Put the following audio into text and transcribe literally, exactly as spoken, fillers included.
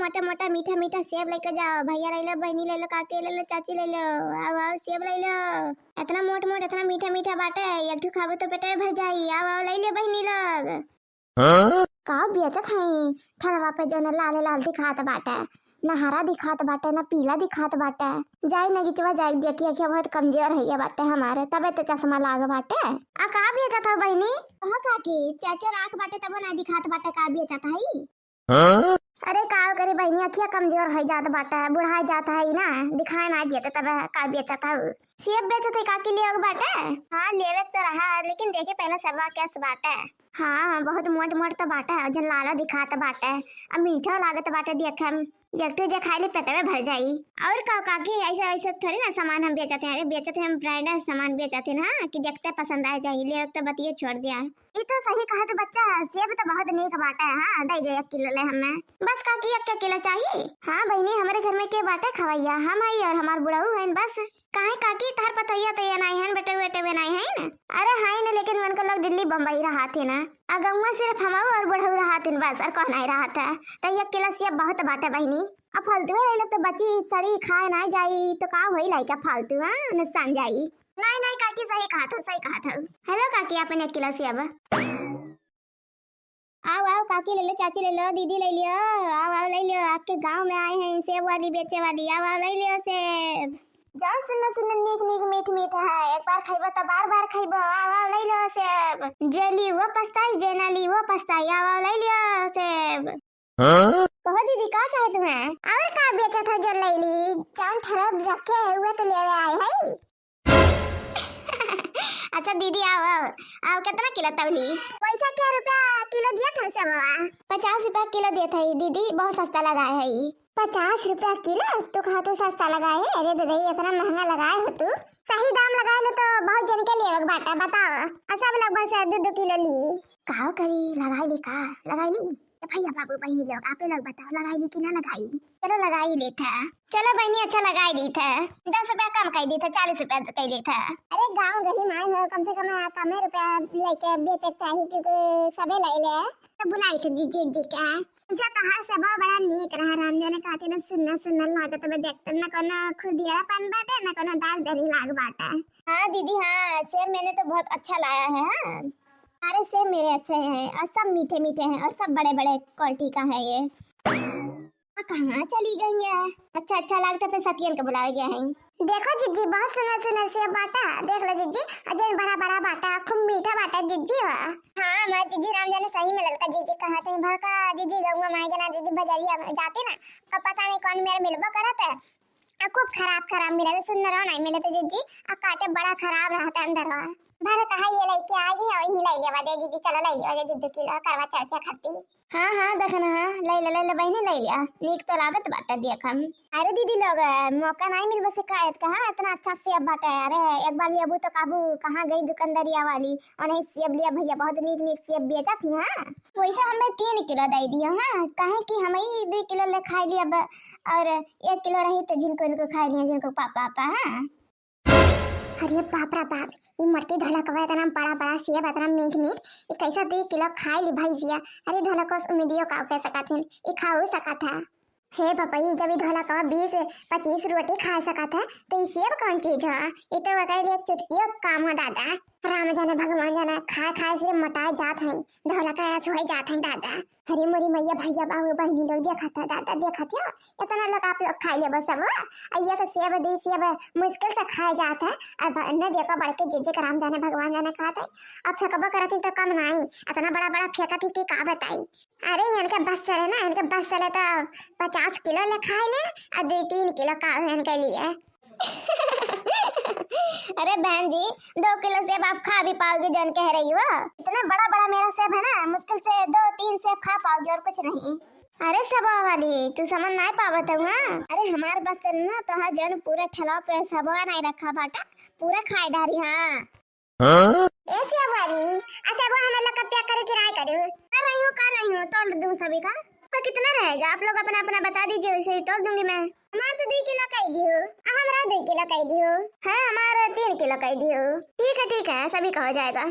मोटा मोटा मीठा मीठा सेब लइके जाओ, भइया लइ लो, बहिनी लइ लो, काकी लइ लो, चाची लइ लो, आओ आओ सेब लइ लो। इतना मोट मोट, इतना मीठा मीठा बाटे, एक ठो खाबो तो पेटे भर जाई। आओ आओ लइ लो बहिनी लोग। हाँ? का बेचत हई? ठलवा पे जौन लाल लाल दिखात बाटे, न हरा दिखात बाटे, न पीला दिखात बाटे। जाई नगीचवा जाई, देखी अखिया बहुत कमजोर है ये बाटे हमारे, तबे तो चश्मा लाग बाटे। आ का बेचत हो बहिनी? कहो काकी, चाचर आँख बाटे तबो ना दिखात बाटे, का बेचत हई? हाँ? अरे का करी बहिनी, अखिया कमजोर हो जात बाटे, बुढ़ाई जात है ना, दिखाए ना देते, तबे का बेचत हऊ? सेब बेचत है काकी, लेवे के बाटे? हाँ, लेवे के तो रहा, लेकिन देखे पहले सेबवा कैस बाटे। हाँ, बहुत मोट मोट तो बाटे, और जन लालो दिखात बाटे, अब मीठो लागत बाटे देखे में। एक ठो जे खाई ले पेटवे भर जाई। और का काकी, ऐसे ऐसे थोड़ी ना सामान हम बेचत हैं, अरे बेचत हैं हम ब्रांडेड सामान बेचत हैं ना, कि देखते पसंद आ जाई, लेवे के तो बतिये छोड़ दिया। ई तो सही कहत बच्चा, सेब तो बहुत नीक बाटे। हाँ, दे दे एक किलो ले हमें। बस काकी, एक किलो चाहिए? हाँ बहिनी, हमारे घर में के बाटे खवैया? हम हई और हमार बुढ़ऊ हईन बस। काहे काकी, तहार पतोहिया तो ये नाई हन, बेटवे वेटवे नाई हईन? अरे हईन, लेकिन उनका लोग दिल्ली बम्बई रहत है ना, आ गौवा सिर्फ हम और बुढ़ऊ रहत हन बस, और कौन आई रहत है? तो एक किलो सेब बहुत बाटे बहिनी। अब फालतू है, लोग तो बची सड़ी खाए ना जाई, तो का होई लाइका फालतू, हाँ, नुकसान जाई। नहीं, नहीं काकी, सही कहत हो, सही कहत हो। हेलो काकी, अपन एक किलो सेब। आओ, आओ काकी, ले लो, चाची ले लो, दीदी ले लियो, आओ, आओ ले लियो। आपके गांव में आए हैं सेब वाली, बेचे वाली, आओ, आओ ले लियो सेब। जौन सुन्ना सुन्ना नीक नीक मीठ मीठ है, एक बार खइबो तो बार बार खइबो, आओ, आओ ले लियो सेब। जे ली वो पछताई, जे ना ली वो पछताई, आओ, आओ ले लियो सेब। हाँ? कहो दीदी, का चाहे तुम्हें? और का बेचत हो जो ले ली? जौन ठरब रखे है, उहे तो लेवे आए है। अच्छा दीदी, आओ, आओ, आओ, कितना किलो तौली? पैसा क्या रुपया किलो दिया था सब बाबा? पचास रुपया किलो दिया था दीदी, बहुत सस्ता लगा है ई। पचास रुपया किलो? तू कहा तू सस्ता लगा है? अरे दीदी, इतना महंगा लगाए हो तू, सही दाम लगा लो तो बहुत जन के लिए बाटा बताओ। आ सब लोग बस दो दो किलो ली। का करी, लगाई ली का? लगाई ली? ए भैया बाबू बहिनी लोग, आपे लोग बताओ, लगाई ली कि ना लगाई? चलो लगाई ली था। चलो बहिनी, अच्छा लगाई ली था। दस रुपया कम कर दी था, चालीस रुपया कर ली था। अरे गाँव गरीब आए हो, कम से कम कमे रुपया लेके बेचे के चाही, क्योंकि सबे ले ले। तो बुलाई थे जीजी जी के। इसे तो हर सब बड़ा नीक रहा, राम जाने कहते ना, सुन्ना सुन्ना लागत बा, देखते ना कोनो खुदियारापन बाटे, ना कोनो दाग दरी लाग बाटे। हाँ दीदी, हाँ, सेब मैंने तो बहुत अच्छा लाया है। हाँ। सारे सेब मेरे अच्छे हैं और सब मीठे मीठे हैं और सब बड़े बड़े क्वालिटी का है ये। आ, कहाँ चली गई है? अच्छा, अच्छा लागत है, फिर सतियन के बुलावे गया है। देखो जिज्जी, बहुत सुनर सुनर सेब बाटा, देख लो जिज्जी, और जौन बड़ा बड़ा बाटा, खूब मीठा बाटा जिज्जी हो। हाँ, हमार जिज्जी राम जाने सही में ललका जिज्जी कहा थे, भका जिज्जी गौवा माई के ना जिज्जी बजरिया में जाते ना, तो पता नहीं कौन मेरा मिलबो करत है, आ खूब खराब खराब मिले, सुन्नरो नहीं मिले तो जिज्जी, आ काटे बड़ा खराब रहता अंदरवा। भर कहा ये लइके आ गई, वही ले लेवा दे जिज्जी, चलो ले लेवा दे दो किलो करवा चौथ खाती। हाँ हाँ, देख ना, हाँ, ले ले, ले ले बहिनी, ले लिया, नीक तो लागत बाटे देख हम। अरे दीदी लोग, मौका नहीं मिलबो शिकायत का, हाँ, इतना अच्छा सेब बाटे। अरे एक बार लेबू तो काबू, कहाँ गई दुकानदारिया वाली, उन्हें सेब लिया भैया, बहुत नीक नीक सेब बेचत ही, हाँ। वैसे हमें तीन किलो दे दियो, हाँ, काहे कि हम ही दो किलो ले खाई लिया ब-, और एक किलो रही तो जिनको इनको खाई लिया, जिनको पापा पापा, हाँ। अरे बाप रे बाप, ई मोटकी धोलकवा इतना बड़ा बड़ा सेब, इतना मीठ मीठ, ई कैसा दो किलो खाई ली भैंसिया? अरे धोलको से उम्मीदियो का कह सकत हन, ई खाऊ सकत है। हे पपई, जब ई धोलकवा बीस पच्चीस रोटी खा सकत है, तो ई सेब कौन चीज है? ई तो ओकरे लिए चुटकियो काम हो दादा। राम जाने भगवान जाने, खाए खाए से मोटाए जात है, धोलका ऐस हो जात है दादा। अरे मोरी मैया, भैया बाबू बहिनी लोग देखत है दादा, देखत हो, इतना लोग आप लोग खाई लेबो सब। आ ये तो सेब दी, सेब मुश्किल से खाए जात है। अब न देखो बड़के जिज्जी के राम जाने भगवान जाने खात है, अब फेंकबो करत है तो कम नहीं, इतना बड़ा बड़ा फेंकत है कि का बताई। अरे इनके बस चले ना, इनके बस चले तो पचास किलो ले खाए ले, और दो तीन किलो का इनके लिए। अरे बहन जी, दो किलो सेब आप खा भी पाओगे जौन कह रही हो? इतना बड़ा बड़ा मेरा सेब है ना, मुश्किल से दो तीन सेब खा पाओगे और कुछ नहीं। अरे सेबवा वाली, तू समझ नहीं पावत हो, हाँ? अरे हमार बस चले ना, तो हाँ जौन पूरा ठेला पे सेबवा नहीं रखा बाटा, पूरा खाए डारी, हाँ। हाँ? ए सेब वाली, आ सेबवा हमें लोग का पैक करे कि नहीं करूँ? कर रही हूँ, कर रही हूँ, तोल दूँ सभी का। तो कितना रहेगा? आप लोग अपना अपना बता दीजिए, वैसे ही तोल दूंगी मैं। हमार तो दो किलो कह दियो, आ हमरा दो किलो कह दियो। है, हमार तीन किलो कह दियो। ठीक है, ठीक है, सभी का हो जाएगा।